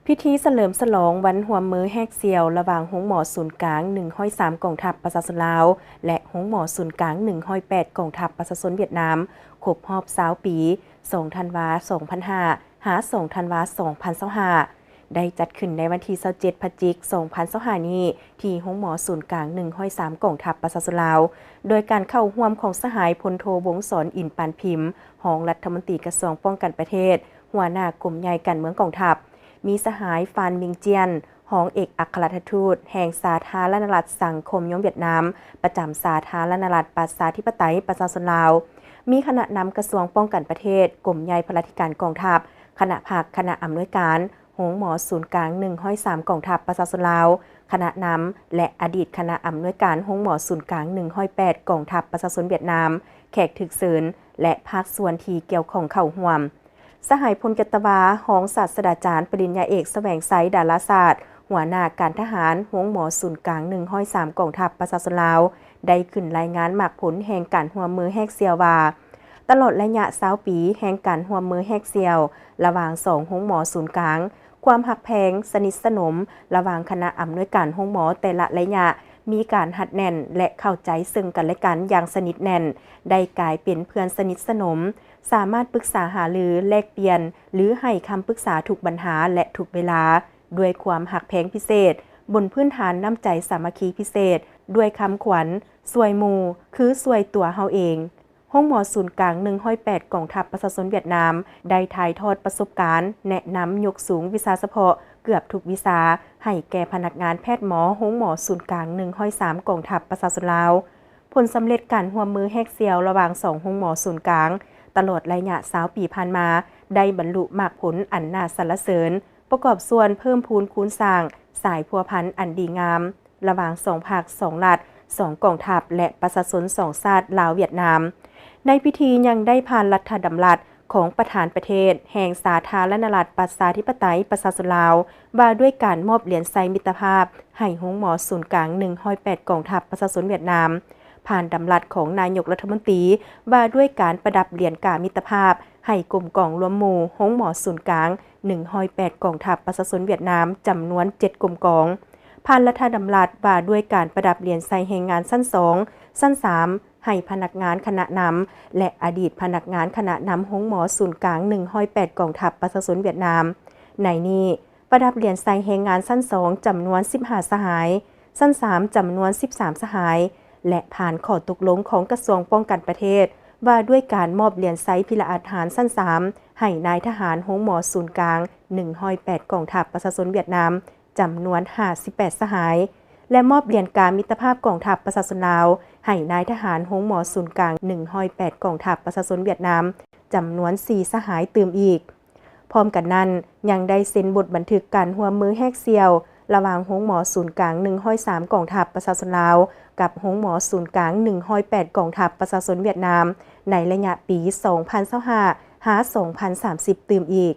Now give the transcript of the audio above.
ພິທີສະເຫຼີມສະຫຼອງວັນຮ່ວມມືແຮກສ່ຽວ ລະຫວ່າງໂຮງໝໍສູນກາງໜຶ່ງຮ້ອຍສາມກອງທັບປະຊາຊົນລາວ ແລະ ໂຮງໝໍສູນກາງໜຶ່ງຮ້ອຍແປດກອງທັບປະຊາຊົນຫວຽດນາມ ຄົບຮອບຊາວປີ ສອງທັນວາ ສອງພັນຫ້າ ຫາ ສອງທັນວາ ສອງພັນຊາວຫ້າ ໄດ້ຈັດຂຶ້ນໃນວັນທີຊາວເຈັດ ພະຈິກ ສອງພັນຊາວຫ້ານີ້ ທີ່ໂຮງໝໍສູນກາງໜຶ່ງຮ້ອຍສາມກອງທັບປະຊາຊົນລາວ ໂດຍການເຂົ້າຮ່ວມຂອງສະຫາຍພົນໂທ ວົງສອນ ອິນປານພິມ ຮອງລັດຖະມົນຕີກະຊວງປ້ອງກັນປະເທດ, ຫົວໜ້າກົມໃຫຍ່ການເມືອງກອງທັບ, ມີສະຫາຍ ຟານ ມິງຈຽນ ຮອງເອກອັກຄະລັດຖະທູດແຫ່ງສາທາລະນະລັດສັງຄົມນິຍົມຫວຽດນາມ ປະຈຳສາທາລະນະລັດປະຊາທິປະໄຕປະຊາຊົນລາວ, ມີຄະນະນຳກະຊວງປ້ອງກັນປະເທດ, ກົມໃຫຍ່ພະລາທິການກອງທັບ, ຄະນະພັກ, ຄະນະອຳນວຍການ, ໂຮງໝໍສູນກາງໜຶ່ງຮ້ອຍສາມກອງທັບປະຊາຊົນລາວ, ຄະນະນຳ ແລະ ອະດີດຄະນະອຳນວຍການໂຮງໝໍສູນກາງໜຶ່ງຮ້ອຍແປດກອງທັບປະຊາຊົນຫວຽດນາມ, ແຂກຖືກເຊີນ ແລະ ພາກສ່ວນທີ່ກ່ຽວຂ້ອງເຂົ້າຮ່ວມ. ສະຫາຍ ພົນຈັດຕະວາ ຮອງສາດສະດາຈານປະລິນຍາເອກ ສະແຫວງໄຊ ດາລາສາດ ຫົວໜ້າການທະຫານໂຮງໝໍສູນກາງໜຶ່ງຮ້ອຍສາມກອງທັບປະຊາຊົນລາວ ໄດ້ຂຶ້ນລາຍງານໝາກຜົນແຫ່ງການຮ່ວມມືແຮກສ່ຽວວ່າ ຕະຫຼອດໄລຍະຊາວປີແຫ່ງການຮ່ວມມືແຮກສ່ຽວ ລະຫວ່າງສອງໂຮງໝໍສູນກາງ, ຄວາມຮັກແພງ, ສະໜິດສະໜົມ ລະຫວ່າງຄະນະອຳນວຍການໂຮງໝໍແຕ່ລະໄລຍະ ມີການຮັດແໜ້ນ ແລະ ເຂົ້າໃຈເຊິ່ງກັນແລະກັນຢ່າງສະໜິດແໜ້ນ, ໄດ້ກາຍເປັນເພື່ອນສະໜິດສະໜົມ, ສາມາດປຶກສາຫາລື, ແລກປ່ຽນ ຫຼື ໃຫ້ຄຳປຶກສາທຸກບັນຫາ ແລະ ທຸກເວລາ, ດ້ວຍຄວາມຮັກແພງພິເສດ, ບົນພື້ນຖານນ້ຳໃຈສາມັກຄີພິເສດ, ດ້ວຍຄຳຂວັນ ຊ່ວຍໝູ່ ຄືຊ່ວຍຕົວເຮົາເອງ. ໂຮງໝໍສູນກາງໜຶ່ງຮ້ອຍແປດກອງທັບປະຊາຊົນຫວຽດນາມ ໄດ້ຖ່າຍທອດປະສົບການ, ແນະນຳຍົກສູງວິຊາສະເພາະເກືອບທຸກວິຊາ ໃຫ້ແກ່ພະນັກງານແພດໝໍໂຮງໝໍສູນກາງໜຶ່ງຮ້ອຍສາມກອງທັບປະຊາຊົນລາວ. ຜົນສຳເລັດການຮ່ວມມືແຮກສ່ຽວລະຫວ່າງສອງໂຮງໝໍສູນກາງ ຕະຫຼອດໄລຍະຊາວປີຜ່ານມາ ໄດ້ບັນລຸໝາກຜົນອັນໜ້າສັນລະເສີນ, ປະກອບສ່ວນເພີ່ມພູນຄູນສ້າງສາຍພົວພັນອັນດີງາມ ລະຫວ່າງສອງພັກ, ສອງລັດ, ສອງກອງທັບ ແລະ ປະຊາຊົນສອງຊາດລາວ-ຫວຽດນາມ. ໃນພິທີຍັງໄດ້ຜ່ານລັດຖະດຳລັດຂອງປະທານປະເທດແຫ່ງສາທາລະນະລັດປະຊາທິປະໄຕປະຊາຊົນລາວ ວ່າດ້ວຍການມອບຫຼຽນໄຊມິດຕະພາບໃຫ້ໂຮງໝໍສູນກາງໜຶ່ງຮ້ອຍແປດກອງທັບປະຊາຊົນຫວຽດນາມ, ຜ່ານດຳລັດຂອງນາຍົກລັດຖະມົນຕີ ວ່າດ້ວຍການປະດັບຫຼຽນກາມິດຕະພາບໃຫ້ກົມກອງລວມໝູ່ໂຮງໝໍສູນກາງ ໜຶ່ງຮ້ອຍແປດກອງທັບປະຊາຊົນຫວຽດນາມ ຈຳນວນເຈັດກົມກອງ, ຜ່ານລັດຖະດຳລັດວ່າດ້ວຍການປະດັບຫຼຽນໄຊແຮງງານຊັ້ນສອງ, ຊັ້ນສາມ ໃຫ້ພະນັກງານຄະນະນຳ ແລະ ອະດີດພະນັກງານຄະນະນຳໂຮງໝໍສູນກາງ ໜຶ່ງຮ້ອຍແປດກອງທັບປະຊາຊົນຫວຽດນາມ. ໃນນີ້ ປະດັບຫຼຽນໄຊແຮງງານຊັ້ນສອງ ຈຳນວນສິບຫ້າສະຫາຍ, ຊັ້ນສາມ ຈຳນວນສິບສາມສະຫາຍ ແລະ ຜ່ານຂໍ້ຕົກລົງຂອງກະຊວງປ້ອງກັນປະເທດ ວ່າດ້ວຍການມອບຫຼຽນໄຊພິລະອາດຫານຊັ້ນສາມ ໃຫ້ນາຍທະຫານໂຮງໝໍສູນກາງ ໜຶ່ງຮ້ອຍແປດກອງທັບປະຊາຊົນຫວຽດນາມ ຈຳນວນຫ້າສິບແປດສະຫາຍ ແລະ ມອບຫຼຽນກາມິດຕະພາບກອງທັບປະຊາຊົນລາວ ໃຫ້ນາຍທະຫານໂຮງໝໍສູນກາງ ໜຶ່ງຮ້ອຍແປດກອງທັບປະຊາຊົນຫວຽດນາມ ຈຳນວນສີ່ສະຫາຍຕື່ມອີກ. ພ້ອມກັນນັ້ນ ຍັງໄດ້ເຊັນບົດບັນທຶກການຮ່ວມມືແຮກສ່ຽວ ລະຫວ່າງໂຮງໝໍສູນກາງ ໜຶ່ງຮ້ອຍສາມກອງທັບປະຊາຊົນລາວ ກັບໂຮງໝໍສູນກາງ ໜຶ່ງຮ້ອຍແປດກອງທັບປະຊາຊົນຫວຽດນາມ ໃນໄລຍະປີ ສອງພັນຊາວຫ້າ ຫາ ສອງພັນສາມສິບ ຕື່ມອີກ.